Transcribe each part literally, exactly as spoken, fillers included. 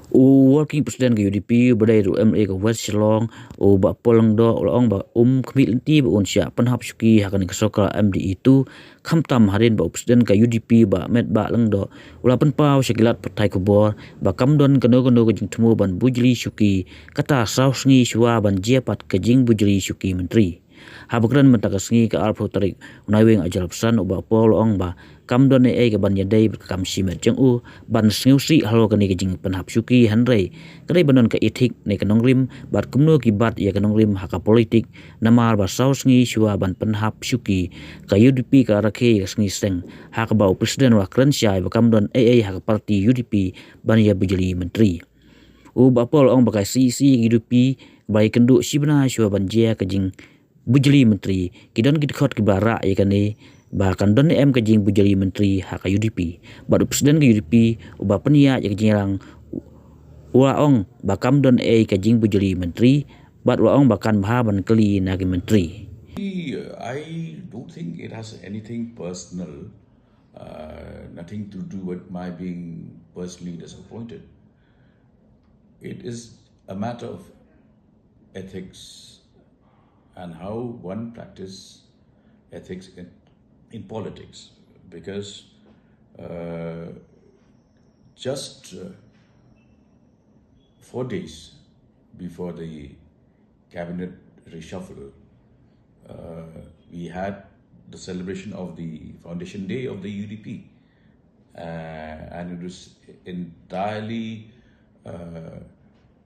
U Working President ka U D P ba dei ruh M L A ka West Shillong, u Bah Paul Lyngdoh, u la ong ba um khmih lynti ba un shah pynhap shuki ha kane ka sorkar M D A two, khamtam hadien ba u President ka U D P Bah Metbah Lyngdoh u la pynpaw sha ki lad pathai khubor ba kam don kano kano ka jingthmu ban bujli shuki, kata saw sngi shuwa ban jia pat ka jingbujli shuki Myntri. Haba kren mynta ka sngi ka arphew tarik u Naiwieng arhajar arphew san, u Bah Paul u la ong ba kam don ei ei ka ban ïadei bad ka kam shimet jong u ban sngewsih halor kane ka jingpynhap shuki, hynrei ka dei ban don ka ethik ne ka nongrim bad kumno ki bat ïa ka nongrim ha ka politik, namar ba saw sngi shuwa ban pynhap shuki, ka U D P ka rakhe ïa ka sngi seng, ha kaba u President u la kren shai ba kam don ei ei ha ka party U D P ban ïa bujli Myntri. U Bah Paul u la ong ba ka C E C ka U D P ba ïakynduh shi bnai shuwa ban jia ka jing bujli Myntri, ki don ki dkhot kiba rah ïa kane ba kan don ne em ka jingbujli Myntri ha ka U D P. Bad u President ka U D P uba pynïaid ïa ka jingïalang u la ong ba kam don ei ka jingbujli Myntri, bad u la ong ba kan bha ban kylli na ki Myntri. I don't think it has anything personal, uh, nothing to do with my being personally disappointed. It is a matter of ethics and how one practice ethics in, in politics, because uh, just uh, four days before the cabinet reshuffle, uh, we had the celebration of the foundation day of the U D P, uh, and it was entirely uh,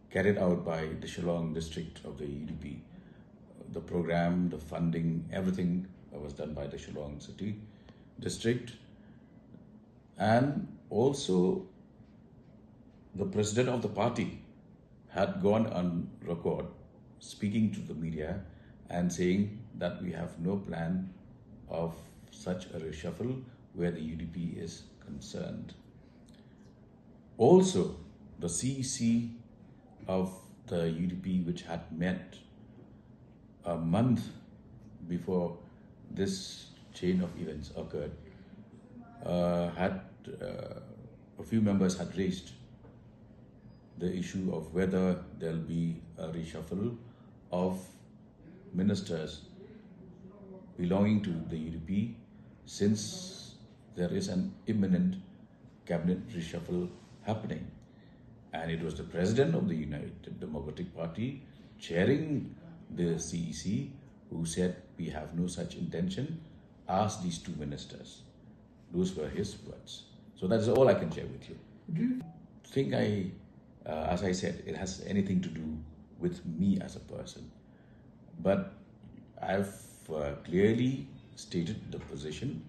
carried out by the Shillong district of the U D P. The program, the funding, everything was done by the Shillong city district. And also, the president of the party had gone on record speaking to the media and saying that we have no plan of such a reshuffle where the U D P is concerned. Also, the C E C of the U D P, which had met a month before this chain of events occurred, uh, had uh, a few members had raised the issue of whether there'll be a reshuffle of ministers belonging to the U D P, since there is an imminent cabinet reshuffle happening. And it was the president of the United Democratic Party chairing the C E C who said, "We have no such intention. Ask these two ministers." Those were his words. So that is all I can share with you. Do you think I, uh, as I said, it has anything to do with me as a person? But I've uh, clearly stated the position.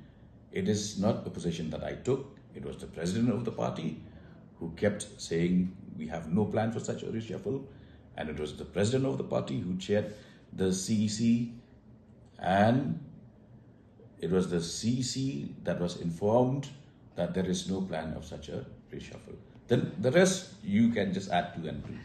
It is not a position that I took. It was the president of the party who kept saying we have no plan for such a reshuffle. And it was the president of the party who chaired the C E C, and it was the C E C that was informed that there is no plan of such a reshuffle. Then the rest you can just add two and two.